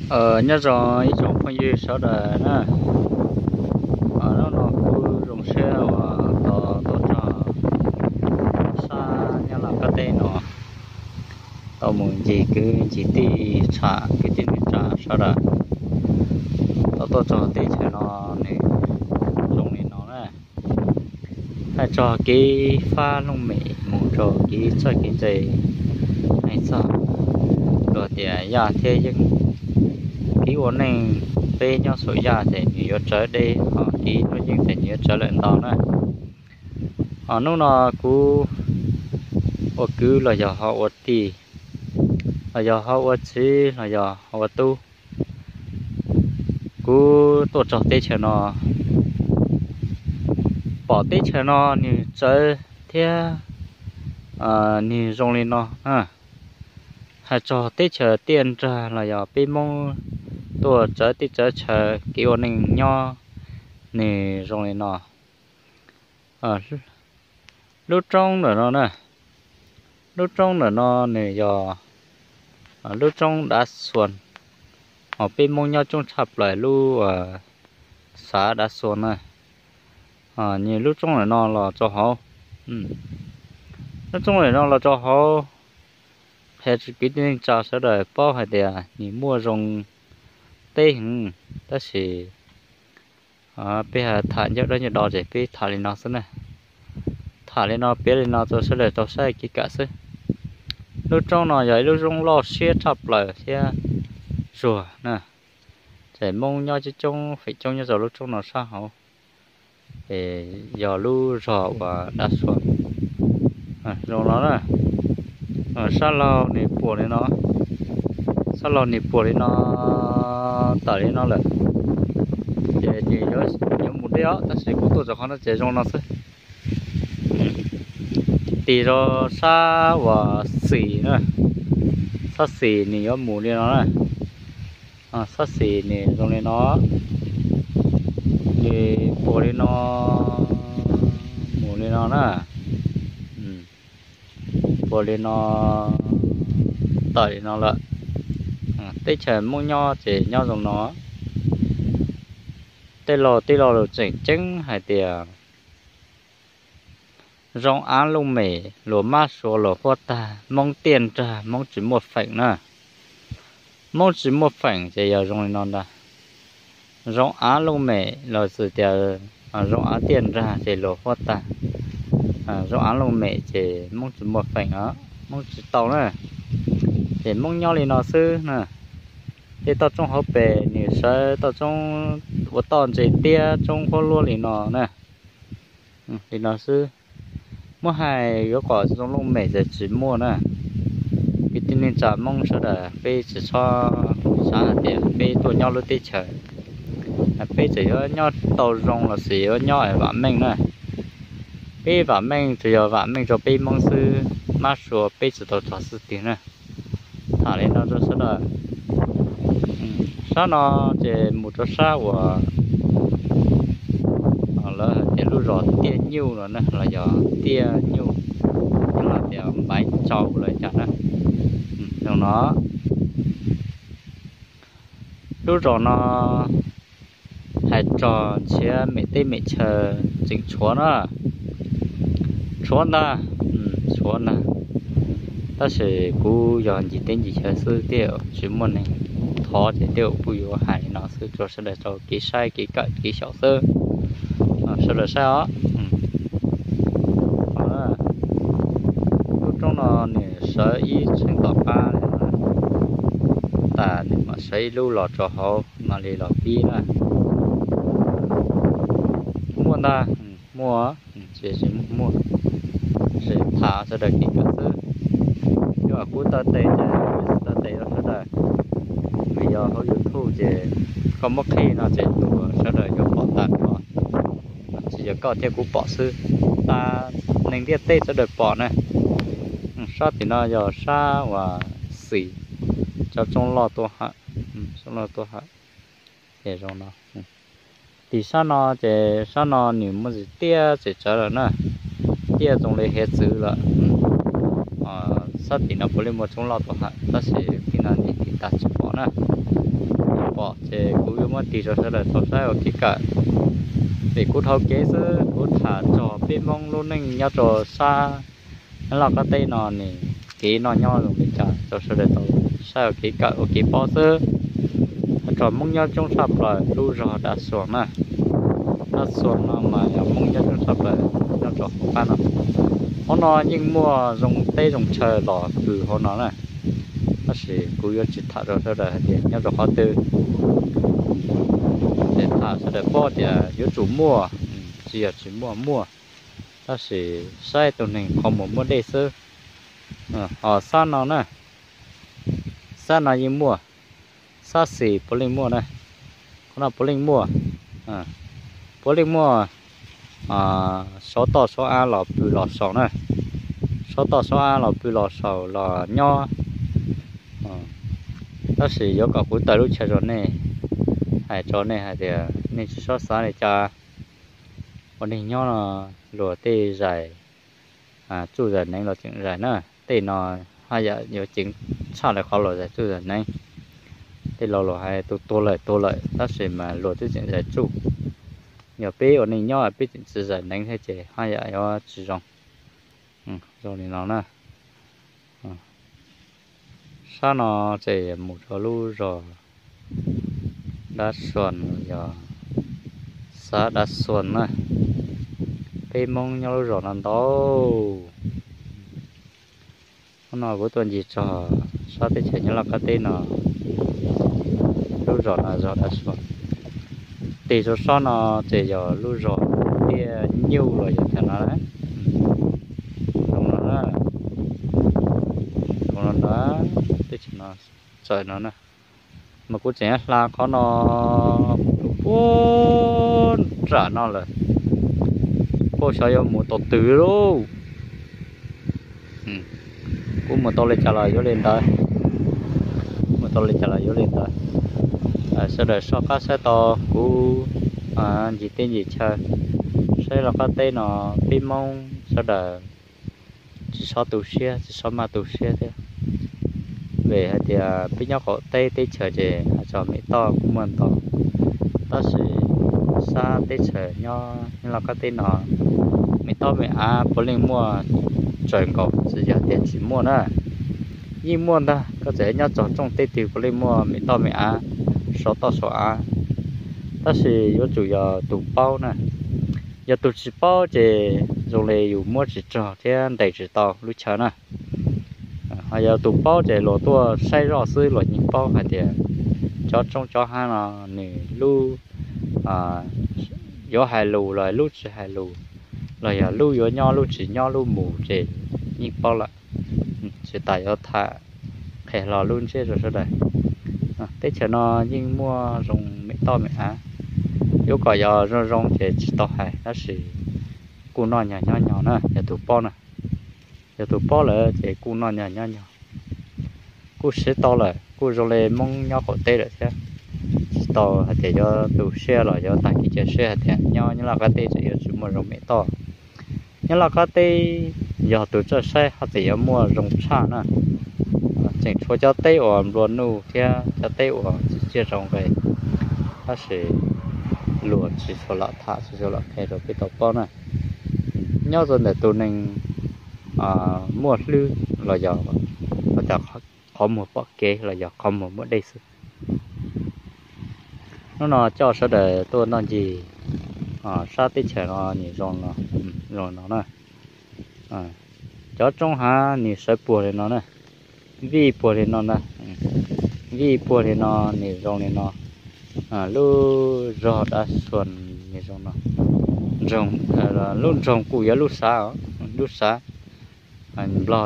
Nyob zoo ib tsoom phooj ywg sawv daws na, hnub no kuv zoo siab uas tau tuaj txog sab Nyab Laj qab teb no, tau mus ncig kwv ncig tij tsham kwv tij neej tsa sawv daws, tau tuaj txog teb chaws no nws zoo li no na. Hais txog kev fab looj mem mus rau kev txawj kev ntse, hais txog luag tias yaj thiab yeeb, kev ua neej peb nyob saum yaj ces nws yuav tsawv deb, ho kev ua yeeb ces nws yuav tsawv lawm ntau na. Ho hnub no kuv ua kwv los yog ho ua tij, los yog ho ua txiv los yog ho ua tub, kuv tuaj txog teb chaws no, pom teb chaws no nws tsawv thiab nws zoo li no. Hais txog teb chaws tiaj nrag los yog peb Hmoob tuaj tsawv teb tsawv chaw kev ua neej nyob nws zoo li no. Lub roob ntawm no na, lub roob ntawm no nws yog lub roob Dav Xuas, ho peb Hmoob nyob coob tshaj plaws lub xav Dav Xuas na. Nws lub roob ntawm no los rau hauv, lub roob ntawm no los rau hauv, qhia kwv tij neej tsa sawv daws paub hais tias nws muaj zoo teb heev, tab sis peb tham ncaj dab ncaj do ces peb tham li no xwb na. Tham li no piav li no rau sawv daws tau saib kev kawm xwb. Lub roob no yog ib lub roob loj siab tshaj plaws thiab zuag na, ces Hmoob nyob coob coob feem coob nyob rau lub roob no sab hauv, yog lub zog uas Dav Xuas zoo no na. Sab laug nws puas li no, sab laug nws puas li no, tawm li no lawm, ces nws yuav mus deb os, tab sis kuv tuaj rau qhov no ces zoo no xwb. Tig rau sab uas xis na, sab xis nws yuav mus li no na. Sab xis nws zoo li no, nws puas li no, mus li no na, puas li no, tawm li no lawm. Teb chaws Hmoob nyob ces nyob zoo no. Tej laus tij laug lus tseem ceeb hais tias zoo av looj mem luag mab suav luag huab tag, Hmoob tiaj nrag Hmoob tsis muaj feem na. Hmoob tsis muaj feem ces yog zoo li no ntag. Zoo av looj mem los xwm tias zoo av tiaj nrag ces luag huab tag. Zoo av looj mem ces Hmoob tsis muaj feem os, Hmoob tsis tau na. Ces Hmoob nyob li no xwb na. Tej toj roob hauv pes nws sawv toj roob ua toj ntse tiab roob huab luab li no na. Li no xwb, muab hais yuav kom zoo looj mem ces tsis muaj na. Kwv tij neej tsa Hmoob sawv daws peb tsis txhob xav hais tias peb tuaj nyob lub teb chaws, peb tseem yuav nyob tau zoo los sis yuav nyob vam meej na. Peb vam meej tsuas yog vam meej rau peb Hmoob xwb, mab suav peb tsis tau rog xwb tiag na. Tham li no rau sawv daws. Sab no ces mus rau sab uas lawv hais tias lub zos Tiaj Nyuj no na, los yog Tiaj Nyuj, los tias Npaiv Tsau los cas na. Zoo no, lub zos no hais txog nrhiav mem teb mem chaw tseem tshuav na, tshuav ntag, tshuav ntag. Tab sis kuv yog ncig teb ncig chaw xwb, tej tsis muaj neeg thov ces tej kuj yuav hais li no xwb rau sawv daws tau kev saib kev kawm kev xyaum xwb. Sawv daws saib os. Lub roob no nws sawv ib txheej tom qab li no, tas nws mam sawv ib lub los rau hauv mam li los pib na. Muaj ntag, muaj, tsis muaj, tsis tham sawv daws kev kawm xwb. Yog kuv taw tes ces kuv taw tes rau sawv daws, vim yog hauv YouTube ces koj muab qhib no ces tus sawv daws yuav pom tag nrho, tsis yog koj thiab kuv pom xwb, tas neeg ntiaj teb sawv daws pom na. Sab tim no yog sab uas xis, tsob roob loj tuaj hawm, tsob loj tuaj hawm. Ces zoo no, tim sab no ces sab no nws muaj ntsis tiaj tseem tsawv lawm na, tiaj zoo li hiav txwv lawm. Sab tim no puav leej muaj roob loj tuaj hawm tab sis tim no nws tiv tas tsis pom na. pom ces kuv yuav muab tig rau sawv daws tau saib ua kev kawm. Vim kuv dhau kev xwb, kuv tham txog peb Hmoob lub neej nyob rau sab Nab Laj qab teb no nws kev noj nyob zoo li cas rau sawv daws tau saib ua kev kawm ua kev paub xwb. Hais txog Hmoob nyob coob tshaj plaws lub zog Dab Xuas na. Dab Xuas no mas yog Hmoob nyob coob tshaj plaws nyob rau hauv qab no. Hauv no yeej muaj zoo teb zoo chaw los pw hauv no na, tab sis kuv yuav tsis tham rau sawv daws hais tias nyob rau qhov twg, ces tham sawv daws paub tias yuav tsum muaj, tsis yog tsis muaj, muaj, tab sis saib tus neeg qhov muag muaj dej xwb. Ho sab no na, sab no yeej muaj, sab xis puav leej muaj na, qhov no puav leej muaj, puav leej muaj sab toj sab av los pw los saum na, sab toj sab av los pw los saum los nyob. Tab sis yuav kom kuv tawm lub chaw rau nej, hais rau nej hais tias nej tsis txhob xav li cas. Ua neeg nyob no luag tej zais txuj zais neev los tseem zais na, tej no haj yam yuav ceev tshaj li qhov luag zais txuj zais neev. Tej laus luag hais tus tuag lawm tuag lawm tab sis mas luag twb tseem zais txuj. Yog peb ua neej nyob peb tseem tsis zais neev thiab ces haj yam yuav tsis zoo. Zoo li no na. Sab no ces mus rau lub zos Dab Xuas, yog xav Dab Xuas na. Peb Hmoob nyob lub zos no ntau. Hnub no kuv tuaj ncig txog sab teb chaws nyob Laj Qab Teb no, lub zos no zos Dab Xuas. Tig rau sab no ces yog lub zos Tiaj Nyuj los yog cov no na. Zoo no na, zoo no na, teb chaws no txawm no na. Mas kuv tseem hla qhov no puag nram no lawm, kuj xyov yuav mus tau twg lauj. Kuv mus tau li cas los yuav li ntawd, mus tau li cas los yuav li ntawd. Sawv daws soj qab saib tau kuv ncig teb ncig chaw, saib Laj Qab Teb no peb Hmoob sawv daws tsis txhob tu siab, tsis txhob maj tu siab thiab. Vim hais tias peb nyob qaum teb teb chaws ces hais txog me toj kuj muaj ntau, tab sis sab teb chaws nyob Laj Qab Teb no me toj me av puav leej muaj tsawg nkaus, tsis yog tias tsis muaj na. Yeej muaj ntag, koj txawm nyob txog rooj teb twg puav leej muaj me toj me av, saum toj saum av. Tab sis yuav tsum yog tus paub na, yog tus tsis paub ces zoo li yus muab tsis rog thiab ntes tsis tau lub chaw na. Ho yog tus paub ces luag tuaj saib zoj xwb luag yeej paub hais tias cov roob cov hav no nws lub yuav hais lus los lub tsis hais lus, los yog lub yuav nyob lub tsis nyob lub mus ces yeej paub lawm. Tsis tas yuav tham qhia hlo lub ntsiab rau sawv daws. Teb chaws no yeej muaj zoo me toj me av, yuav kom yog zoo zoo ces tsis tau hais tab sis kuj noj nyog nyob nyog na yog tus paub na. Yog tus paub lawm ces kuj noj nyog nyob nyog, kuj siv tau lawm, kuj zoo li Hmoob nyob qaum teb lawm thiab. Tsis tau hais tias yuav tu siab los yuav tag kev cia siab hais tias nyob nyob Laj Qab Teb tseem yuav tsis muaj zoo me toj. Nyob Laj Qab Teb yog tus txawj saib haj tseem yuav muaj zoo tshaj na. Tseem tshuav cov teb uas nplua nuj thiab cov teb uas tsis tsiaj tau nqe, tab sis luag tsis tshua lam tham tsis tshua lam qhia rau peb tau paub na. Nyob rau ntawm tus neeg muaj hlwb los yog cov qhov muag pom kev los yog qhov muag muaj dej xwb. Hnub no coj sawv daws tuaj noj ncig sab teb chaws no nws zoo no na. Cov roob hav nws sawv puag li no na, vij puag li no na, vij puag li no nws zoo li no. Lub zog Dab Xuas nws zoo no, lub nroog kuj yuav lub xav, lub xav Nplog